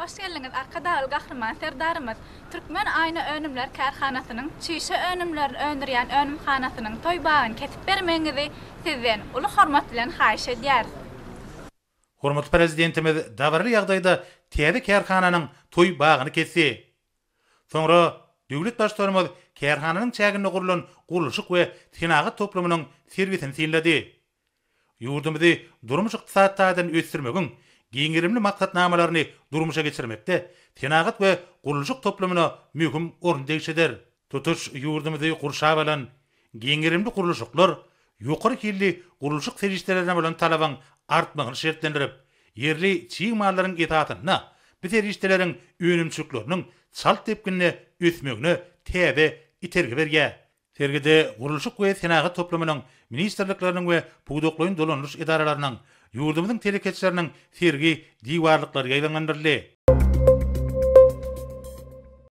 Hoş geldiňiz, Arkadagly Gahryman Serdarymyz! Türkmen aýna önümler kärhanasynyň çüýşe önümlerini öndürýän önümhanasynyň toý bagyny kesip bermegiňizi Sizden uly hormat bilen haýyş edýäris. Hormatly Prezidentimiz dabaraly ýagdaýda täze kärhananyň toý bagyny kesdi. Soňra döwlet Baştutanymyz kärhananyň çäginde gurlan gurluşyk we senagat toplumynyň sergisini synlady. Ýurdumyzy durmuş-ykdysady taýdan ösdürmegiň giň gerimli maksatnamalaryny durmuşa geçirmekde senagat we gurluşyk toplumyna möhüm orun degişlidir. Tutuş ýurdumyzy gurşap alan giň gerimli gurluşyklar ýokary hilli gurluşyk serişdelerine bolan talabyň artmagyny şertlendirip, ýerli çig mallaryň esasynda bu serişdeleriň önümçilikleriniň çalt depginde ösmegine täze itergi berýär. Sergide gurluşyk we senagat toplumynyň, ministrlikleriniň we pudaklaýyn dolandyryş edaralarynyň, ýurdumyzyň telekeçileriniň sergi diwarlyklary ýaýbaňlandyryldy.